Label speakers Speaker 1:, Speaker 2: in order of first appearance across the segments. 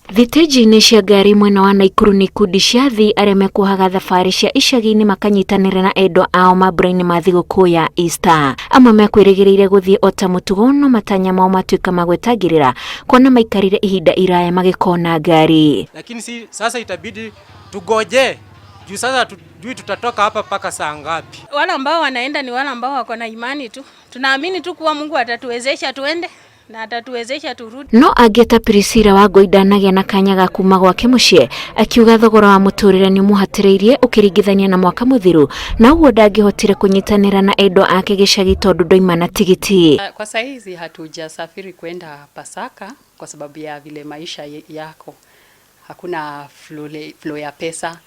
Speaker 1: Thitĩnji-inĩ cia ngari mwena wa Naikuru nĩ ikundi cia athii arĩa mekuohaga thabarĩ cia icagi-inĩ makanyitanĩra na endwa ao mambura-inĩ ma thigũkũ ya Easter. Amwe mekwĩrĩgĩrĩire gũthiĩ o ta mũtugo no matanya mao matuĩka ma gwĩtangĩrĩra kuona maikarire ihinda iraya magĩkona ngari.
Speaker 2: Lakini si, sasa itabidi tugoje juu sasa tujui tutatoka hapa mpaka saa ngapi.
Speaker 3: Wale ambao wanaenda ni wale ambao wako na imani tu, tunaamini tu kuwa Mungu atatuwezesha tuende na atatuwezesha turudi.
Speaker 1: No angĩ ta Priscilla Wangũi ndanagĩa na kanya ga kuma gwake mũciĩ, akiuga thogora wa mũtũrĩre nĩ ũmũhatĩrĩirie ũkĩringithania na mwaka mũthiru, na ũguo ndangĩhotire kũnyitanĩra na endwa ake gĩcagi tondũ ndoima na tigiti.
Speaker 4: Kwa saizi hatujasafiri kwenda Pasaka kwa sababu ya vile maisha yako, hakuna flow ya pesa.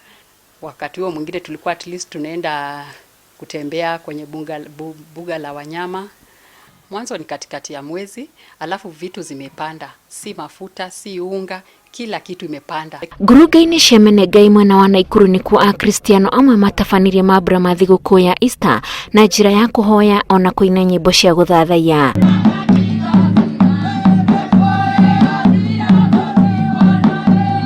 Speaker 4: Wakati huo mwingine tulikuwa at least tunaenda kutembea kwenye buga la wanyama. Mwanzo ni katikati ya mwezi, alafu vitu zimepanda, si mafuta, si unga, kila kitu imepanda.
Speaker 1: Ngurunga-inĩ cia Menengai mwena wa Naikuru nĩkuo Akristiano amwe matabanirie mambura ma thigũkũ ya Easter na njĩra ya kũhoya ona kũina nyĩmbo cia gũthathaiya.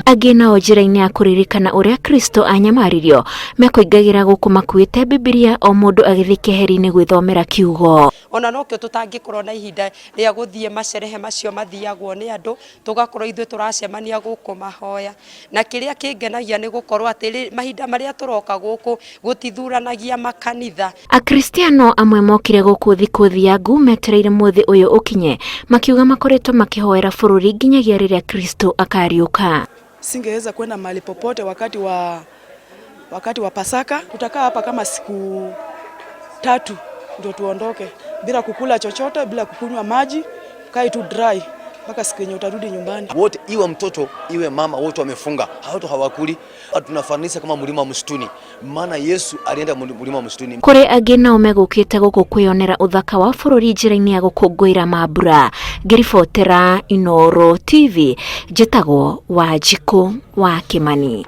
Speaker 1: Angĩ nao njĩra-inĩ ya kũririkana ũrĩa Kristo anyamaririo mekũingagĩra gũkũ makuĩte Bibilia o mũndũ agĩthiĩ keheri-inĩ gwĩthomera kiugo.
Speaker 5: Ona nokĩo tũtangĩkorwo na ihinda rĩa gũthiĩ macerehe macio mathiagwo nĩ andũ, tũgakorwo ithuĩ tũracemania gũkũ mahoya. Na kĩrĩa kĩngenagia nĩ gũkorwo atĩ mahinda marĩa tũroka gũkũ gũtithuranagia makanitha.
Speaker 1: Akristiano amwe mokire gũkũ thikũ thiangu metereire mũthĩ ũyũ ũkinye, makiuga makoretwo makĩhoera bũrũri nginyagia rĩrĩa Kristo akariũka.
Speaker 6: Singeweza kwenda mahali popote wakati wa Pasaka. Tutakaa hapa kama siku 3 ndio tuondoke, bila kukula chochote, bila kukunywa maji, kai tu dry mpaka siku yenye utarudi nyumbani.
Speaker 7: Wote, iwe mtoto iwe mama, wote wamefunga, hao hawakuli. Tunafanisa kama mlima wa msituni, maana Yesu alienda mlima wa msituni.
Speaker 1: Kuri angĩ nao megũkĩte gũkũ kwĩyonera ũthaka wa bũrũri njĩra-inĩ ya gũkũngũĩra mambura. Ngĩribotera Inooro TV, njĩtagwo Wanjikũ wa Kĩmani.